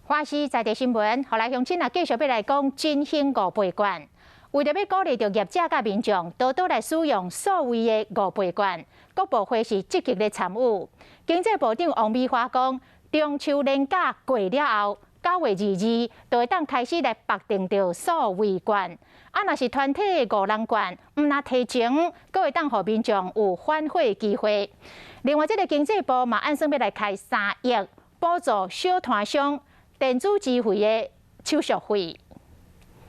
華視在地新聞，予來鄉親啊，繼續欲來講振興五倍券。為著欲鼓勵著業者佮民眾多多來使用數位的五倍券，各部會是積極咧參與。經濟部長王美花講，中秋連假過了後，9月22就會當開始來綁定著數位券。啊，若是團體的五人券，毋但提前，閣會當予民眾有反悔機會。另外，這个經濟部嘛，按算欲來開3億補助小攤商電子支付的手續費。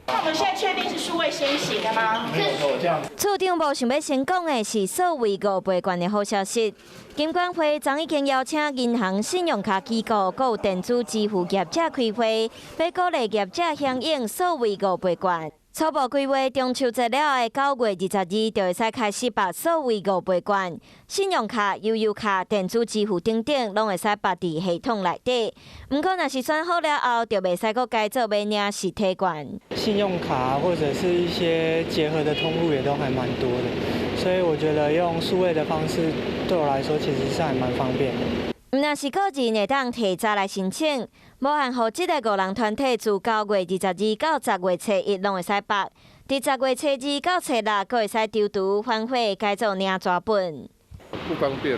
那我們現在確定是數位先行的嗎？沒有錯，這樣。處長無想欲先講的是數位五倍券的好消息。金管會昨已經邀請銀行、信用卡機構、閣有電子支付業者開會，欲鼓勵業者響應數位五倍券。初步規劃中秋節了後9月22就會使開始綁數位五倍券，信用卡、悠遊卡、電子支付等等，攏會使綁佇系統內底。毋過，若是選好了後，就袂使閣改做欲領實體券。信用卡或者是一些結合的通路也都還蠻多的，所以我覺得用數位的方式對我來說其實是還蠻方便的。毋但是個人會當提早來申請，無限戶籍的五人團體自9月22到10月初一攏會使綁，佇10月初二到初六，閣會使籌除反悔改做領紙本。不方便，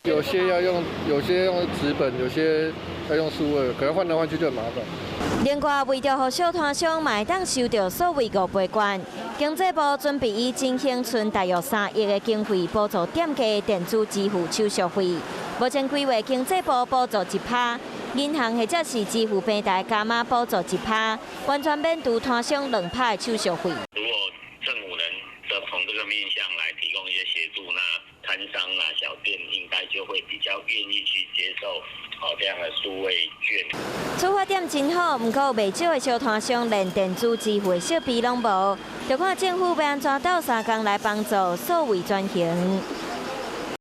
有些要用，有些用紙本，有些要用數位，可能換來換去就很麻煩。另外，為著予小攤商嘛會當收著數位五倍券，經濟部準備以振興存大約3億的經費補助店家電子支付手續費。目前規劃經濟部補助1趴，銀行或者是支付平台加碼補助1趴，完全免除攤商2趴的手續費。如果政府能從這個面向來提供一些協助，那攤商啊、小店應該就會比較願意去接受哦這樣的數位券。出發點真好，毋過袂少的小攤商連電子支付的設備攏無，就看政府欲按怎鬥相共來幫助數位轉型。